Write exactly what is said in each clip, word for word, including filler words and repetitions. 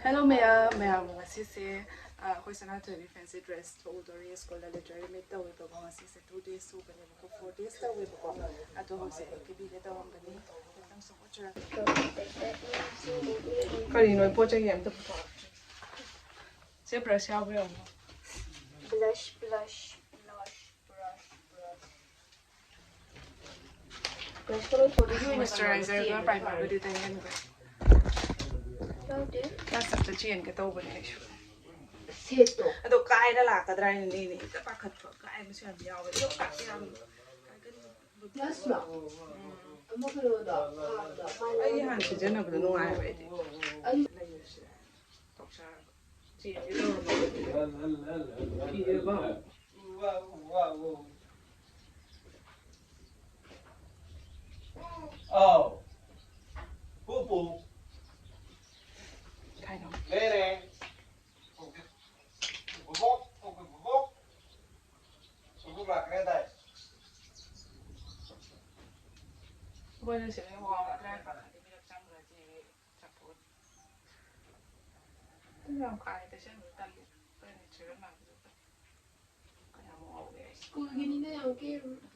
Hello ꯃꯌꯥꯝ, ꯃꯌꯥꯝ ꯉꯁꯤꯁꯦ, ꯑ, ꯑꯩꯈꯣꯏ ꯁꯅꯥꯊꯣꯏꯕꯤ fancy dress ꯊꯣꯛꯎꯗꯣꯔꯤ꯫ ꯁ꯭ꯀꯨꯜꯗ literary meet ꯇꯧꯋꯦꯕꯀꯣ꯫ ꯉꯁꯤꯁꯦ two days ꯁꯨꯕꯅꯦꯕꯀꯣ, four days ꯇꯧꯋꯦꯕꯀꯣ꯫ ꯑꯗꯣ ꯍꯧꯖꯤꯛ ꯑꯩ ꯀꯦꯕꯤꯒꯦ ꯇꯧꯔꯝꯕꯅꯤ꯫ ꯈꯤꯇꯪ ꯁꯨꯝ ꯎꯠꯆꯔꯛꯀꯦ꯫ ꯀꯔꯤꯅꯣ? ꯄꯣꯠ ꯆꯩ ꯑꯝꯇ ꯄꯨꯊꯣꯔꯛꯇ꯭ꯔꯤ꯫ ꯁꯦ brush ꯌꯥꯎꯕ꯭ꯔꯥ ꯌꯦꯡꯉꯣ꯫ Blush, blush, blush, brush, brush. Moisturizer ꯒ primer ꯒꯗꯤ ꯇꯩꯍꯟꯈ꯭ꯔꯦ꯫ Class ꯑꯝꯇ ꯆꯦꯟꯒꯦ ꯇꯧꯕꯅꯦ ꯑꯩꯁꯨ꯫ ꯑꯗꯣ ꯀꯥꯏꯔ ꯂꯥꯛꯀꯗ꯭ꯔꯥ ꯍꯥꯏꯅ ꯅꯦꯅꯦ ꯍꯦꯛꯇ ꯄꯥꯈꯠꯄ꯫ ꯀꯥꯏꯕꯁꯨ ꯌꯥꯝ ꯌꯥꯎꯋꯦ꯫ ꯑꯗꯣ ꯀꯥꯏꯕ ꯌꯥꯝ ꯑꯩꯒꯤ ꯍꯥꯟꯅ ꯁꯤꯖꯤꯟꯅꯕꯗꯣ ꯅꯨꯡꯉꯥꯏꯕ ꯑꯩꯗꯤ꯫ ꯇꯧꯁꯥꯔꯕ꯫ ꯆꯦꯟꯒꯦ ꯇꯧꯔꯝꯕ꯫ ꯐꯤꯔꯦꯕ꯫ ꯑꯥꯎ꯫ ꯄꯨ ꯄꯨ꯫ ꯀꯥꯏꯅꯣ? ꯂꯩꯔꯦ꯫ ꯕꯣꯕꯣꯛ, ꯕꯣꯕꯣꯛ꯫ ꯕꯣꯕꯣꯛ ꯂꯥꯛꯈ꯭ꯔꯦ ꯗꯥꯏ꯫ ꯑꯩꯈꯣꯏꯅ ꯁꯤꯗ ꯋꯥ driver ꯈꯔꯗꯤ ꯃꯤꯔꯛ ꯆꯪꯈ꯭ꯔꯗꯤ ꯆꯠꯊꯣꯛꯑꯅꯤ꯫ ꯑꯗꯨ ꯌꯥꯝ ꯀꯥ ꯍꯦꯟꯅ ꯇꯩꯁꯟꯕꯗꯣ ꯇꯜꯂꯤ꯫ ꯍꯣꯔꯦꯟ ꯆꯤꯔꯟ ꯂꯥꯛꯄꯗ ꯀꯌꯥꯝ ꯉꯧꯒꯦ ꯑꯩꯁꯦ꯫ ꯁ꯭ꯀꯨꯜꯒꯤꯅꯤꯅ ꯌꯥꯝ ꯀꯦꯔꯨꯅꯨ꯫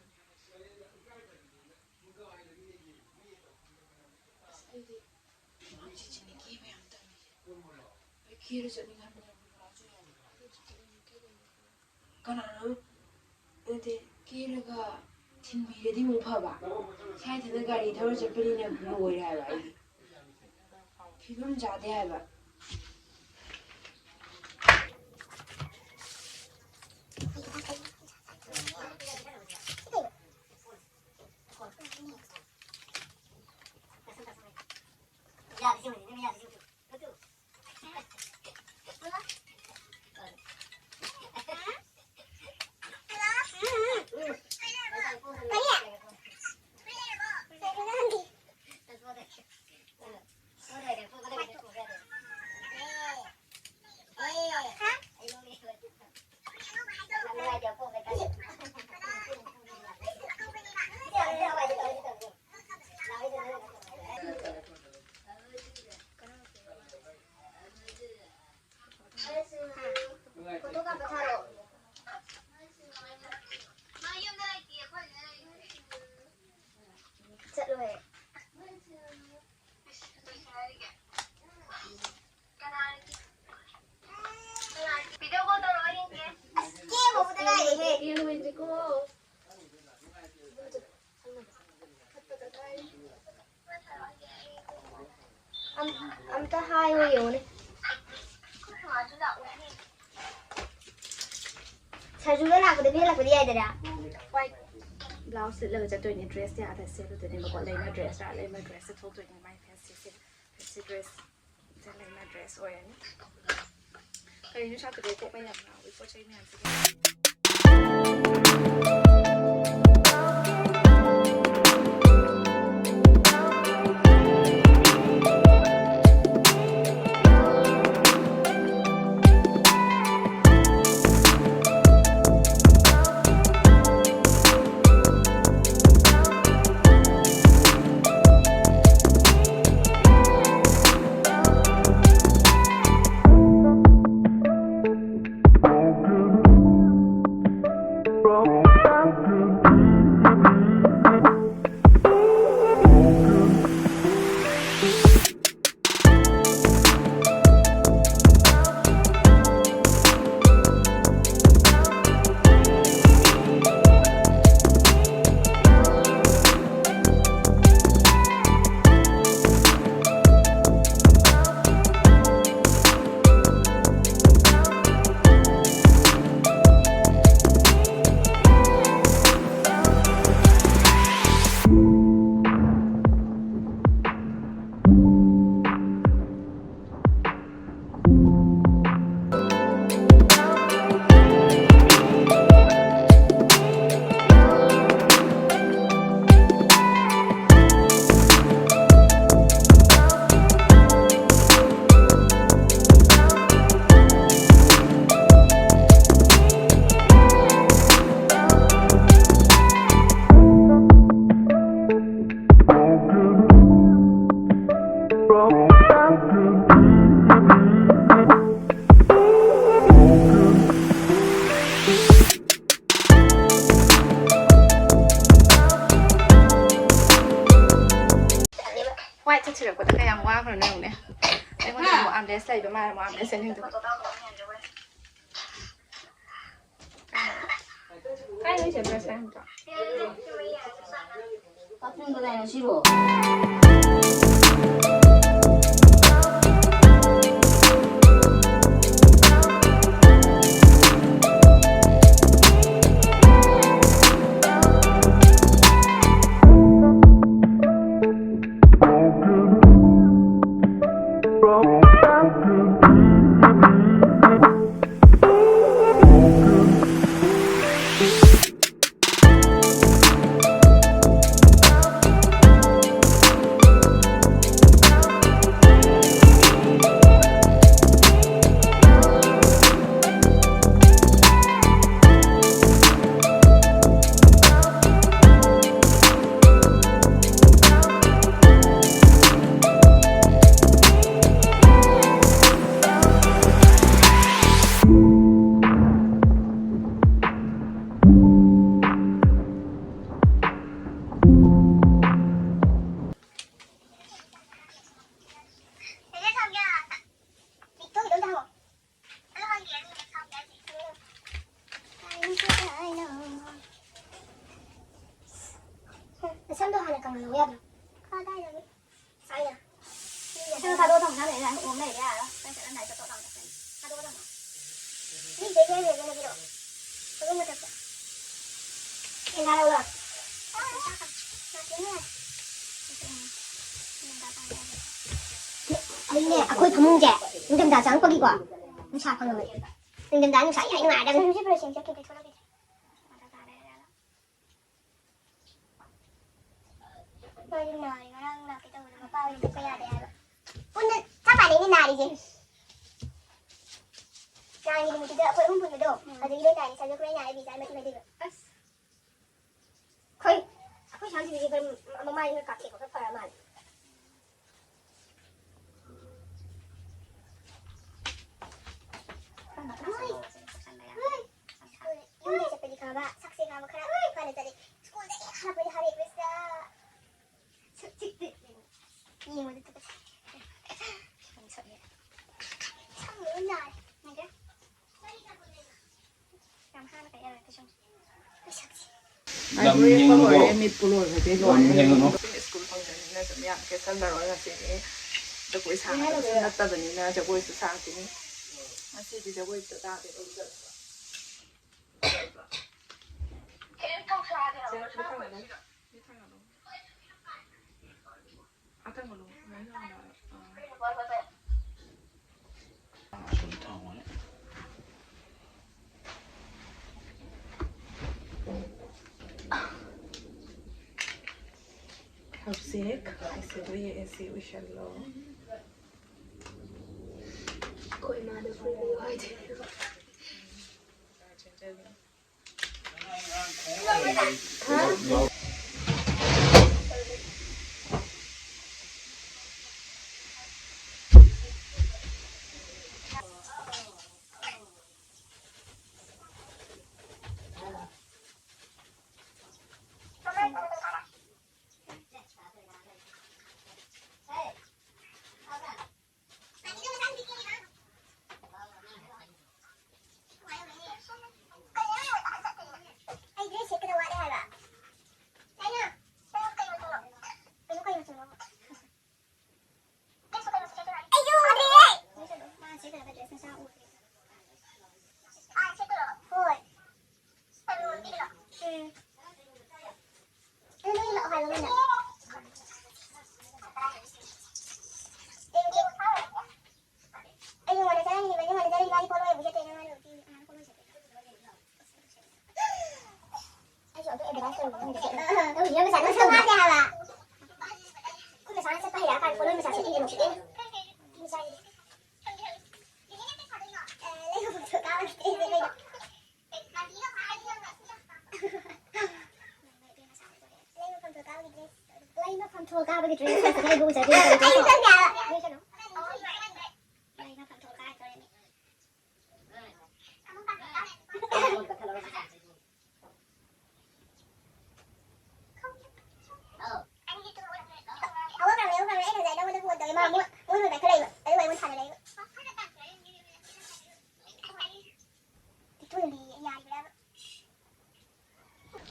ꯑꯁ, ꯑꯩꯗꯤ ꯍꯧꯖꯤꯛꯁꯤꯅꯦ ꯀꯦꯕ ꯌꯥꯝ ꯇꯜꯂꯤꯁꯦ꯫ ꯑꯩ ꯀꯦꯔ ꯆꯠꯅꯤꯡꯉꯦ ꯍꯥꯏꯕꯅꯦ, ꯕ꯭ꯂꯥꯎꯁꯁꯨ ꯌꯥꯎꯗꯦ꯫ ꯑꯗꯨ ꯆꯠꯇꯣꯏꯅꯦ ꯀꯦꯗꯣꯏꯅꯦ꯫ ꯀꯅꯥꯅꯣ? ꯅꯠꯇꯦ, ꯀꯦꯔꯒ ꯊꯤꯟꯕꯤꯔꯗꯤ ꯑꯃꯨꯛ ꯐꯕ꯫ ꯁ꯭ꯋꯥꯏꯗꯅ ꯒꯥꯔꯤ ꯊꯧꯔ ꯆꯠꯄꯅꯤꯅ ꯂꯣꯏꯔꯦ ꯍꯥꯏꯕ ꯑꯩꯗꯤ꯫ ꯐꯤꯕꯝ ꯆꯥꯗꯦ ꯍꯥꯏꯕ꯫ ꯁꯔꯖꯨꯗ ꯂꯥꯛꯄꯗ ꯄꯤꯍꯜꯂꯛꯄꯗꯤ ꯌꯥꯏꯗꯅ꯫ White blouse ꯂꯤꯠꯂꯒ ꯆꯠꯇꯣꯏꯅꯦ, dress ꯌꯥꯗ ꯁꯦꯠꯂꯨꯗꯣꯏꯅꯦꯕꯀꯣ꯫ ꯂꯩꯃ dress ꯔ, ꯂꯩꯃ dress ꯇ ꯊꯣꯛꯇꯣꯏꯅꯦ꯫ My fancy say, fancy dress say Leima dress ꯑꯣꯏꯔꯅꯤ꯫ ꯀꯔꯤꯅꯣ ꯁꯥꯠꯄꯗꯣ? ꯀꯣꯛ ꯃꯩ ꯌꯥꯝ ꯉꯥꯎꯏ ꯄꯣꯠ ꯆꯩ ꯃꯌꯥꯝꯁꯤꯒ꯫ White ꯆꯠꯁꯤꯜꯂꯛꯄꯗ ꯀꯌꯥꯝ ꯋꯥꯈ꯭ꯔꯅꯣ ꯌꯦꯡꯉꯨꯅꯦ꯫ ꯑꯩꯉꯣꯟꯗ ꯑꯃꯨꯛ armrest ꯂꯩꯕ ꯃꯥꯜꯂꯦ, ꯑꯃꯨꯛ armrest ꯑꯅꯤꯗꯣ꯫ ꯀꯥꯏ ꯂꯩꯁꯦ brush ꯀꯥꯏ ꯍꯪꯕ꯭ꯔꯣ? ꯀꯛꯆꯤꯡꯗ ꯂꯩꯔ ꯁꯤꯕꯣ? ꯆꯠꯂꯝꯗꯥꯏ ꯇꯣꯞ ꯇꯣꯞ ꯂꯥꯎꯅ ꯆꯠꯄꯅꯤ꯫ ꯊꯥꯗꯣꯛꯑꯗꯧꯅꯤ꯫ ꯃꯤ ꯂꯩ ꯂꯩ ꯂꯩ ꯂꯩ ꯍꯥꯏꯕꯤꯔꯛꯑꯣ꯫ ꯍꯧꯖꯤꯛ ꯃꯊꯛꯇ꯫ ꯁꯦꯟꯗꯥ ꯂꯧꯔꯣ꯫ ꯑꯗꯨꯅꯦ, ꯑꯩꯈꯣꯏ ꯐꯃꯨꯡꯁꯦ ꯅꯤꯡꯊꯝꯊꯥ ꯆꯪꯉꯛꯄꯒꯤꯀꯣ ꯅꯨꯡꯁꯥ ꯐꯪꯉꯕꯅꯦ꯫ ꯅꯤꯡꯊꯝꯊꯥ ꯅꯨꯡꯁꯥ ꯌꯥꯝ ꯅꯨꯡꯉꯥꯏꯔꯗꯕꯅꯤ꯫ ꯁꯤꯕꯨ ꯂꯣꯏꯁꯤꯟ ꯆꯠꯈꯤꯕꯗꯩ ꯊꯣꯛꯂꯛꯈꯤꯗ꯭ꯔꯦ꯫ ꯃꯥꯗꯤ ꯅꯥꯔꯦ, ꯉꯔꯥꯡ ꯂꯥꯛꯀꯦ ꯇꯧꯕꯗ ꯃꯄꯥ ꯍꯣꯏ ꯆꯠꯄ ꯌꯥꯗꯦ ꯍꯥꯏꯕ꯫ ꯄꯨꯟꯅ ꯆꯞ ꯃꯥꯟꯅꯩꯅꯦ ꯅꯥꯔꯤꯁꯦ꯫ ꯅꯍꯥꯟꯒꯤ ꯅꯨꯃꯤꯠꯇꯨꯗ ꯑꯩꯈꯣꯏ ꯑꯍꯨꯝ ꯄꯨꯟꯕꯗꯣ, ꯎꯝ꯫ ꯑꯗꯨꯒꯤ ꯂꯣꯏ ꯅꯥꯔꯦ, ꯁꯥꯖꯨ ꯈꯨꯔꯥꯏ ꯅꯥꯔꯦ, ꯕꯤꯖꯥꯏ ꯃꯊꯤ ꯃꯊꯤꯗꯣ꯫ ꯑꯁ꯫ ꯑꯩꯈꯣꯏ, ꯑꯩꯈꯣꯏ ꯁꯥꯟꯁꯤꯗꯤ ꯈꯔ ꯃꯃꯥꯏ ꯈꯔ ꯀꯥꯊꯦꯛꯄ ꯈꯔ ꯐꯔ ꯃꯥꯜꯂꯦ꯫ ꯌꯨꯝꯗ ꯆꯠꯄꯗꯤ ꯈꯪꯉꯕ, ꯁꯛꯁꯦ ꯈꯪꯉꯕ ꯈꯔ ꯐꯅ ꯆꯠꯂꯦ꯫ ꯁ꯭ꯀꯨꯜꯗ ꯍꯦꯛ ꯍꯜꯂꯛꯄꯗꯤ ꯍꯔꯦ ꯀ꯭ꯔꯤꯁꯅ꯫ ꯁꯛ ꯆꯤꯛꯇꯦ꯫ ꯌꯦꯡꯕꯗ ꯇꯨꯀꯠꯆꯩ꯫ ꯐꯤꯕꯝ ꯁꯣꯛꯑꯦ꯫ ꯁꯝ ꯂꯣꯏ ꯅꯥꯔꯦ꯫ ꯌꯥꯝ ꯍꯥꯟꯅ ꯀꯛꯑꯦ ꯀꯩꯁꯨꯝ꯫ ꯑꯩ ꯁꯛꯁꯦ꯫ ꯂꯝ ꯍꯦꯟꯒꯅꯨꯀꯣ꯫ ꯂꯣꯏꯔꯦ, ꯃꯤꯠꯄꯨ ꯂꯣꯏꯈ꯭ꯔꯗꯤ ꯂꯝ ꯂꯣꯏꯔꯦ꯫ ꯍꯦꯟꯒꯅꯨ꯫ ꯁ꯭ꯀꯨꯜ ꯐꯪꯁꯟꯅꯤꯅ ꯁꯨꯝ ꯌꯥꯝ ꯀꯦꯁꯟꯅꯔꯣꯏ ꯉꯁꯤꯗꯤ꯫ ꯖꯒꯣꯏ ꯁꯥꯕꯁꯨ ꯅꯠꯇꯕꯅꯤꯅ ꯖꯒꯣꯏꯁꯨ ꯁꯥꯈꯤꯅꯤ꯫ ꯉꯁꯤꯗꯤ ꯖꯒꯣꯏ ꯑꯝꯇ ꯇꯥꯗꯦ꯫ ꯍꯧꯖꯤꯛ ꯑꯩꯁꯦ ꯂꯣꯏ ꯌꯦꯛꯑꯦ, ꯁꯤ ꯎꯏꯁꯜꯂꯣ꯫ ꯑꯩꯈꯣꯏ ꯏꯃꯥꯗ ꯐꯨꯕꯤꯌꯨ ꯍꯥꯏꯗꯣꯏꯅꯦ꯫ ꯀꯥꯕꯒꯤ dress ꯁꯦꯠꯁꯦ, ꯈꯔ ꯏꯕꯨꯡ ꯆꯠꯄꯒꯤ dress ꯁꯦꯠꯁꯦ꯫ ꯅꯣꯏ ꯀꯩꯅꯣ? ꯑꯩ ꯉꯥ ꯐꯥꯝ ꯊꯣꯛꯑꯒ ꯀꯥꯔꯛꯇꯣꯔꯦ꯫ ꯍꯧꯒꯠꯈ꯭ꯔꯕꯅꯦ, ꯍꯧꯒꯠꯈ꯭ꯔꯕꯅꯦ꯫ ꯑꯩꯅ ꯉꯁꯥꯏ ꯅꯉꯣꯟꯗ phone ꯇꯧꯋꯦ꯫ ꯃꯥ ꯃꯣꯏ, ꯃꯣꯏ ꯍꯣꯏ ꯄꯥꯏꯈꯠꯂꯛꯏꯕ꯫ ꯑꯗꯨꯒ ꯑꯩꯉꯣꯟꯗ ꯁꯥꯟꯅꯔꯛꯏꯕ꯫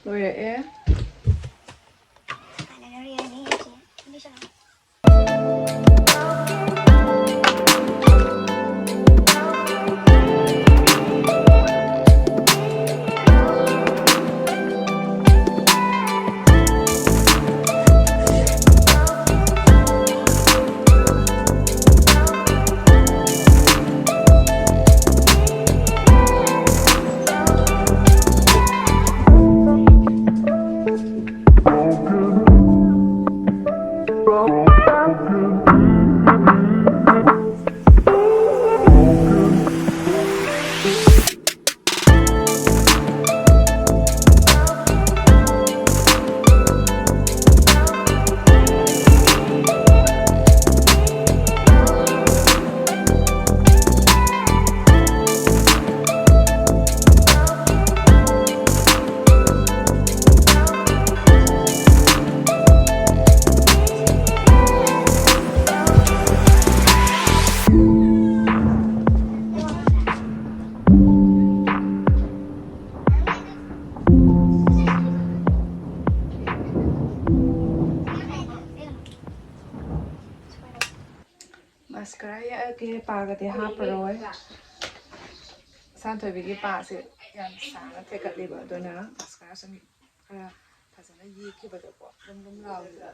ꯂꯣꯏꯔꯛꯑꯦ꯫ Mascara ꯌꯦꯛꯑꯒꯦ, ꯄꯥꯒꯗꯤ ꯍꯥꯞꯄꯔꯣꯏ꯫ ꯁꯥꯟꯊꯣꯏꯕꯤꯒꯤ ꯄꯥꯁꯦ ꯌꯥꯝ ꯁꯥꯡꯅ ꯊꯦꯛꯀꯠꯂꯤꯕ, ꯑꯗꯨꯅ mascara ꯁꯨꯝ ꯈꯔ ꯐꯖꯅ ꯌꯦꯛꯈꯤꯕꯗꯀꯣ ꯂꯨꯝ ꯂꯨꯝ ꯂꯥꯎꯈꯤꯕ꯫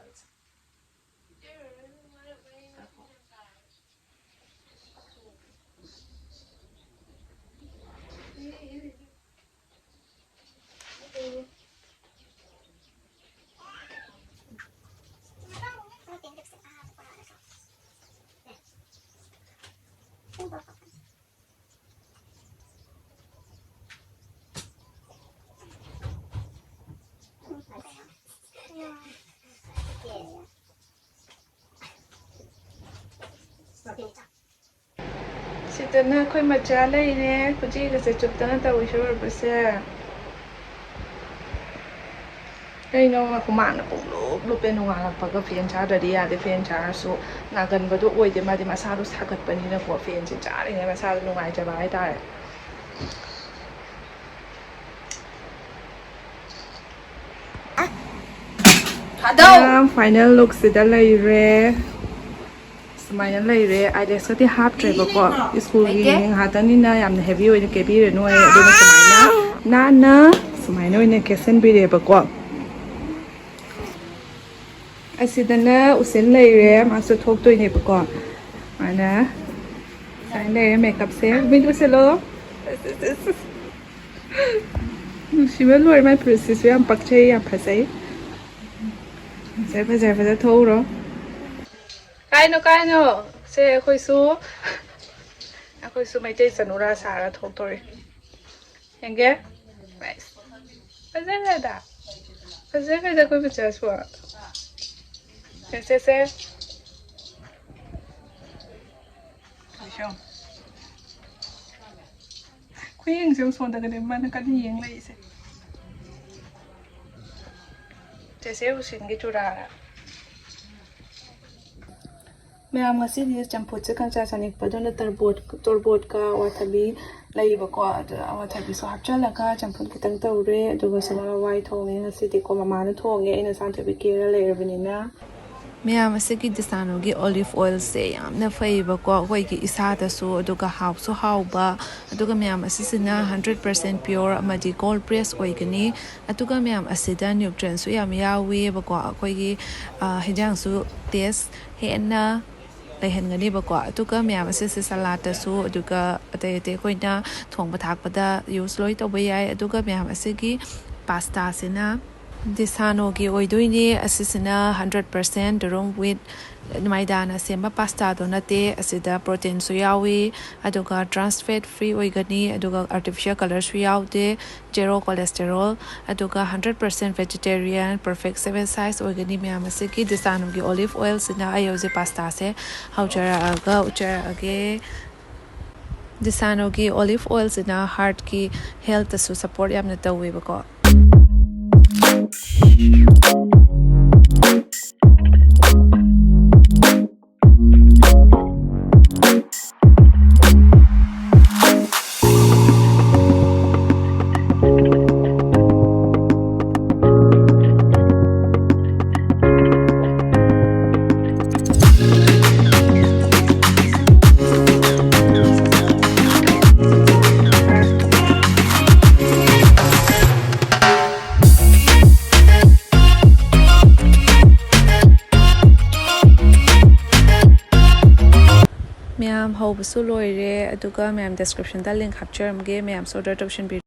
ꯁꯤꯗꯅ ꯑꯩꯈꯣꯏ ꯃꯆꯥ ꯂꯩꯔꯦ, ꯈꯨꯖꯤꯒꯁꯦ ꯆꯨꯞꯇꯅ ꯇꯧꯔꯤꯁꯦ ꯎꯔꯕꯁꯦ꯫ ꯀꯩꯅꯣ, ꯍꯨꯃꯥꯡꯅ ꯄꯨꯡꯂꯨꯞ ꯂꯨꯞꯄꯦ꯫ ꯅꯣꯡꯉꯥꯜꯂꯛꯄꯒ ꯐꯦꯟ ꯊꯥꯗ꯭ꯔꯗꯤ ꯌꯥꯗꯦ꯫ ꯐꯦꯟ ꯊꯥꯔꯁꯨ ꯅꯥꯒꯟꯕꯗꯣ ꯑꯣꯏꯗꯦ꯫ ꯃꯥꯗꯤ ꯃꯁꯥꯗꯣ ꯁꯥꯒꯠꯄꯅꯤꯅꯀꯣ, ꯐꯦꯟꯁꯦ ꯆꯥꯔꯤꯉꯩ ꯃꯁꯥꯗꯣ ꯅꯨꯡꯉꯥꯏꯖꯕ ꯍꯥꯏꯇꯥꯔꯦ꯫ ꯊꯥꯗꯧ! ꯐꯥꯏꯅꯦꯜ ꯂꯨꯛꯁꯤꯗ ꯂꯩꯔꯦ꯫ ꯁꯨꯃꯥꯏꯅ ꯂꯩꯔꯦ꯫ ꯑꯥꯏꯂꯦꯁꯀꯗꯤ ꯍꯥꯞꯇ꯭ꯔꯦꯕꯀꯣ, ꯁ꯭ꯀꯨꯜꯒꯤ ꯂꯩꯇꯦ꯫ ꯉꯥꯏꯍꯥꯛꯇꯪꯅꯤꯅ ꯌꯥꯝꯅ ꯍꯦꯚꯤ ꯑꯣꯏꯅ ꯀꯦꯕꯤꯔꯅꯨ ꯍꯥꯏ꯫ ꯑꯗꯨꯅ ꯁꯨꯃꯥꯏꯅ ꯅꯥꯟꯅ ꯁꯨꯃꯥꯏꯅ ꯑꯣꯏꯅ ꯀꯦꯁꯟꯕꯤꯔꯦꯕꯀꯣ꯫ ꯑꯁꯤꯗꯅ ꯎꯆꯤꯟ ꯂꯩꯔꯦ, ꯃꯥꯁꯨ ꯊꯣꯛꯇꯣꯏꯅꯦꯕꯀꯣ꯫ ꯁꯨꯃꯥꯏꯅ ꯁꯨꯃꯥꯏꯅ ꯂꯩꯔꯦ ꯃꯦꯀꯞꯁꯦ꯫ ꯃꯤꯠ ꯎꯁꯤꯜꯂꯣ꯫ ꯅꯨꯡꯁꯤꯕ ꯂꯣꯏꯔꯦ꯫ ꯃꯥꯏ ꯐꯨꯔꯤꯠꯁꯤꯁꯨ ꯌꯥꯝ ꯄꯛꯆꯩ, ꯌꯥꯝ ꯐꯖꯩ꯫ ꯐꯖꯔꯦ, ꯐꯖꯔꯦ, ꯐꯖꯔꯦ, ꯊꯣꯛꯎꯔꯣ꯫ ꯀꯥꯏꯅꯣ, ꯀꯥꯏꯅꯣ? ꯁꯦ, ꯑꯩꯈꯣꯏꯁꯨ, ꯑꯩꯈꯣꯏꯁꯨ ꯃꯩꯇꯩ ꯆꯅꯨꯔꯥ ꯁꯥꯔ ꯊꯣꯛꯇꯣꯔꯤ꯫ ꯌꯦꯡꯒꯦ꯫ ꯅꯥꯏꯁ꯫ ꯐꯖꯈ꯭ꯔꯦꯗ꯫ ꯐꯖꯈ꯭ꯔꯦꯗ ꯑꯩꯈꯣꯏ ꯃꯆꯥꯁꯨ꯫ ꯁꯦ, ꯁꯦ, ꯁꯦ꯫ ꯈꯨꯌꯦꯡꯁꯦ ꯁꯣꯝꯗꯒꯅꯦ ꯃꯥꯅ ꯀꯟꯅ ꯌꯦꯡ ꯂꯩꯔꯤꯁꯦ꯫ ꯆꯦꯆꯦ ꯎꯁꯤꯟꯒꯤ ꯆꯨꯔꯥꯔ? ꯃꯌꯥꯝ, ꯉꯁꯤꯗꯤ ꯆꯝꯐꯨꯠꯁꯦ ꯀꯥꯡꯆꯥ ꯆꯥꯅꯤꯡꯄꯗꯨꯅ ꯇꯔꯕꯣꯠ, ꯇꯣꯔꯕꯣꯠꯀ ꯑꯋꯥꯊꯕꯤ ꯂꯩꯕꯀꯣ, ꯑꯗꯨ ꯑꯋꯥꯊꯕꯤꯁꯨ ꯍꯥꯞꯆꯤꯜꯂꯒ ꯆꯝꯐꯨꯠ ꯈꯤꯇꯪ ꯇꯧꯔꯦ꯫ ꯑꯗꯨꯒ ꯁꯅꯥ ꯍꯋꯥꯏ ꯊꯣꯡꯉꯦ ꯉꯁꯤꯗꯤꯀꯣ, ꯃꯃꯥꯅ ꯊꯣꯡꯉꯦ, ꯑꯩꯅ ꯆꯥꯟꯊꯣꯏꯕꯤ ꯀꯦꯔ ꯂꯩꯔꯕꯅꯤꯅ꯫ ꯃꯌꯥꯝ, ꯑꯁꯤꯒꯤ ꯗꯤꯁꯥꯅꯣꯒꯤ ꯑꯣꯂꯤꯚ ꯑꯣꯏꯜꯁꯦ ꯌꯥꯝꯅ ꯐꯩꯌꯦꯕꯀꯣ, ꯑꯩꯈꯣꯏꯒꯤ ꯏꯁꯥꯗꯁꯨ, ꯑꯗꯨꯒ ꯍꯥꯎꯁꯨ ꯍꯥꯎꯕ, ꯑꯗꯨꯒ ꯃꯌꯥꯝ, ꯑꯁꯤꯁꯤꯅ ꯍꯟꯗ꯭ꯔꯦꯠ ꯄꯥꯔꯁꯦꯟ ꯄꯤꯌꯣꯔ ꯑꯃꯗꯤ ꯀꯣꯜ ꯄ꯭ꯔꯦꯁ ꯑꯣꯏꯒꯅꯤ꯫ ꯑꯗꯨꯒ ꯃꯌꯥꯝ, ꯑꯁꯤꯗ ꯅ꯭ꯌꯨꯇ꯭ꯔꯦꯟꯁꯨ ꯌꯥꯝ ꯌꯥꯎꯋꯦꯕꯀꯣ, ꯑꯩꯈꯣꯏꯒꯤ, ꯑ, ꯍꯤꯟꯖꯥꯡꯁꯨ ꯇꯦꯁ ꯍꯦꯟꯅ ꯂꯩꯍꯟꯒꯅꯦꯕꯀꯣ꯫ ꯑꯗꯨꯒ ꯃꯌꯥꯝ, ꯑꯁꯤꯁꯦ ꯁꯂꯥꯠꯇꯁꯨ, ꯑꯗꯨꯒ ꯑꯇꯩ ꯑꯇꯩ ꯑꯩꯈꯣꯏꯅ ꯊꯣꯡꯕ ꯊꯥꯛꯄꯗ ꯌꯨꯁ ꯂꯣꯏ ꯇꯧꯕ ꯌꯥꯏ꯫ ꯑꯗꯨꯒ ꯃꯌꯥꯝ, ꯑꯁꯤꯒꯤ ꯄꯥꯁꯇꯥꯁꯤꯅ ꯗꯤꯁꯥꯅꯣꯒꯤ ꯑꯣꯏꯗꯣꯏꯅꯦ꯫ ꯑꯁꯤꯁꯤꯅ ꯍꯟꯗ꯭ꯔꯦꯠ ꯄꯥꯔꯁꯦꯟ ꯗꯔꯨꯝ ꯋꯤꯠ ꯃꯥꯏꯗꯥꯅ ꯁꯦꯝꯕ ꯄꯥꯁꯇꯥꯗꯣ ꯅꯠꯇꯦ꯫ ꯑꯁꯤꯗ ꯄ꯭ꯔꯣꯇꯤꯟꯁꯨ ꯌꯥꯎꯏ, ꯑꯗꯨꯒ ꯇ꯭ꯔꯥꯟꯁ ꯐꯦꯠ ꯐ꯭ꯔꯤ ꯑꯣꯏꯒꯅꯤ, ꯑꯗꯨꯒ ꯑꯥꯔꯇꯤꯐꯤꯁꯤꯌꯦꯜ ꯀꯂꯔꯁꯨ ꯌꯥꯎꯗꯦ, ꯖꯦꯔꯣ ꯀꯣꯂꯦꯁꯇꯦꯔꯣꯜ, ꯑꯗꯨꯒ hundred percent vegetarian, perfect seven size ꯑꯣꯏꯒꯅꯤ꯫ ꯃꯌꯥꯝ, ꯑꯁꯤꯒꯤ ꯗꯤꯁꯥꯅꯣꯒꯤ ꯑꯣꯂꯤꯚ ꯑꯣꯏꯜꯁꯤꯅ ꯑꯩ ꯍꯧꯖꯤꯛ ꯄꯥꯁꯇꯥꯁꯦ ꯍꯧꯖꯔꯛꯑꯒ ꯎꯠꯆꯔꯛꯑꯒꯦ꯫ ꯗꯤꯁꯥꯅꯣꯒꯤ ꯑꯣꯂꯤꯚ ꯑꯣꯏꯜꯁꯤꯅ ꯍꯥꯔꯠꯀꯤ ꯍꯦꯜꯠꯇꯁꯨ ꯁꯄꯣꯔꯠ ꯌꯥꯝꯅ ꯇꯧꯋꯦꯕꯀꯣ꯫ ꯃꯌꯥꯝ, ꯍꯧꯕꯁꯨ ꯂꯣꯏꯔꯦ, ꯑꯗꯨꯒ ꯃꯌꯥꯝ descriptionꯗ link ꯍꯥꯞꯆꯔꯝꯒꯦ, ꯃꯌꯥꯝꯁꯨ order ꯇꯧꯁꯤꯟꯕꯤꯔꯣ꯫